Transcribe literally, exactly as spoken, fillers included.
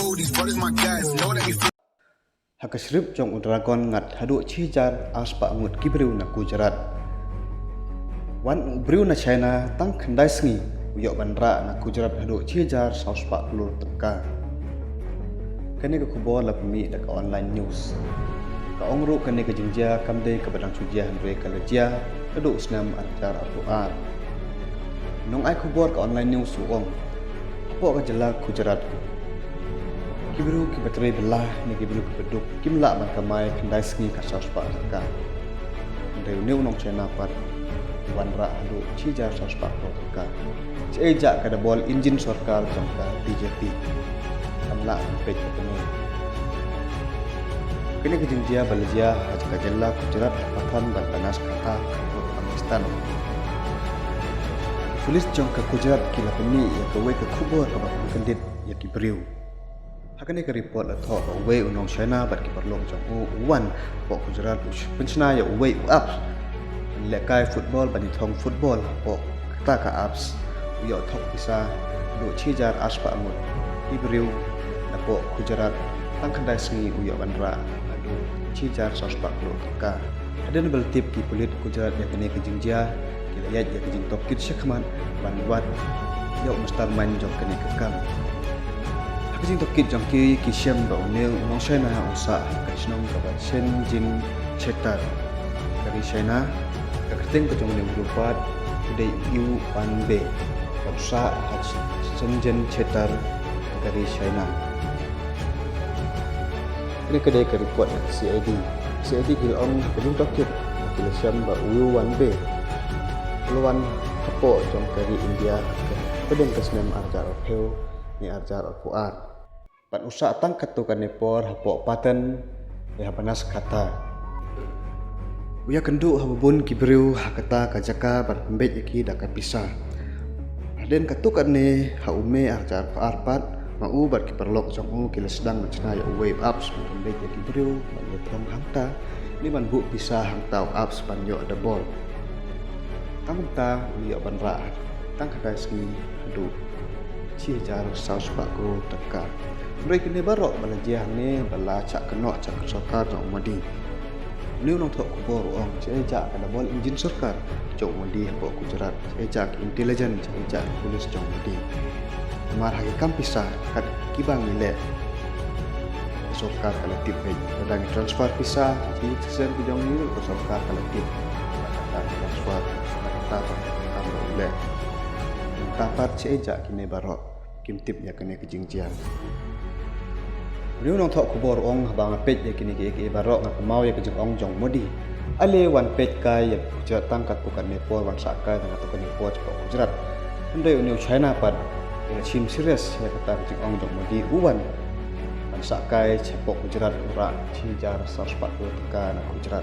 These brothers my guys, know that we Ha ka shrip jong u Dragon ngat haduh shi hajar arspah ngut ki briew na Gujarat. Wan u briew na China tang khyndai sngi u ïoh ban rah na Gujarat haduh shi hajar sawspah klur tyngka. Kane ka khubor la pynmih da ka online news. Ka ong ruh kane ka jingjia kam dei kaba dang shu jia hynrei ka la jia haduh snem ar hajar arphew ar. Nongai khubor ka online news u ong, hapoh ka jylla Gujarat, ki briew kiba trei bylla ne ki briew kiba duk kim lah ban kamai khyndai sngi ka sawspah tyngka. Hynrei une u nong China pat u wanrah haduh shi hajar sawspah klur tyngka. Shaei jah ka da bol injin sorkar jong ka B J P. Kam lah ban peit ka pynlong. Kane ka jingjia ba la jia ha ka jylla Gujarat ha Pathan bad Banaskantha ha Pakistan. Pulit jong ka Gujarat ki la pynmih ïa kawei ka khubor kaba pynkyndit ïa ki briew. Ha kane ka report la thoh ba uwei u nong China bad ki paralok jong u u wan hapoh Gujarat u pynshna ïa uwei u apps ban lehkai football ban ïathong football hapoh kata ka apps. U ïoh thok pisa haduh shi hajar arspah ngut. Ki briew napoh Gujarat tang khyndai sngi u ïoh ban rah haduh shi hajar sawspah klur tyngka. Hadien ba la tip ki pulit Gujarat ïa kane ka jingjia, ki la ïaid ïa ka jingtohkit shakhmat ban wad ïa u mastermind jong kane ka kam. Ha ka jingtohkit jong ki, ki shem ba une u nong China u sah ha ka shnong kaba Shenzhen Chetar ka ri China. Ka kyrteng ka jong une u briew pat u dei Yu Wanbei, u sah ha Shenzhen Chetar ka ri China. Kane ka dei ka report na ka C I D. C I D ki la ong ha ka jingtohkit ba ki la shem ba u Yu Wanbei u la wan hapoh jong ka ri India hapdeng ka snem ar hajar arphew ne ar hajar arphew ar. Bad u sah tang katto katne por hapoh Pathan ne ha Banaskantha. U ïakynduh ha ba bun ki briew ha kata ka jaka bad pynbeit ïa ki da ka pisa. Hadien katto katne ha u May ar hajar arphew ar pat, ma u bad ki paralok jong u ki la sdang ban shna ïa uwei u apps ban pynbeit ïa ki briew ban ïathong hangta ne ban buh pisa hangta u apps ban ïoh double. Tang kumta u ïoh ban rah tang khyndai sngi haduh shi hajar saw spah klur tyngka. Hynrei kine baroh ba la jia hangne ba la shah kynnoh sha ka sorkar jong u Modi. Une u nongthoh khubor u ong shaei jah ka double engine sorkar jong u Modi hapoh Gujarat, shaei jah ki intelligence, shaei jah ki police jong u Modi. Namar ha ki kam pisa kat kiba ngi leh, ka sorkar ka la tip beit. Lada ngi transfer pisa sha ki citizen ki jong ngi ruh ka sorkar ka la tip. Kata ka transfer, kata ka kam ba ngi leh. Mynta pat shaei jah kine baroh kim tip ïa kane ka jingjia. Une u nongthoh khubor u ong haba nga peit ïa kine kiei kiei baroh nga kynmaw ïa ka jingong jong u Modi. Ale wan peit kai ïa ka Gujarat tang katto katne por, wan sah kai tang katto katne por shapoh Gujarat. Hynrei une u China pat u la shim serious ïa kata ka jingong jong u Modi, u wan ban sah kai shapoh Gujarat, u rah shi hajar saw spah klur tyngka na Gujarat.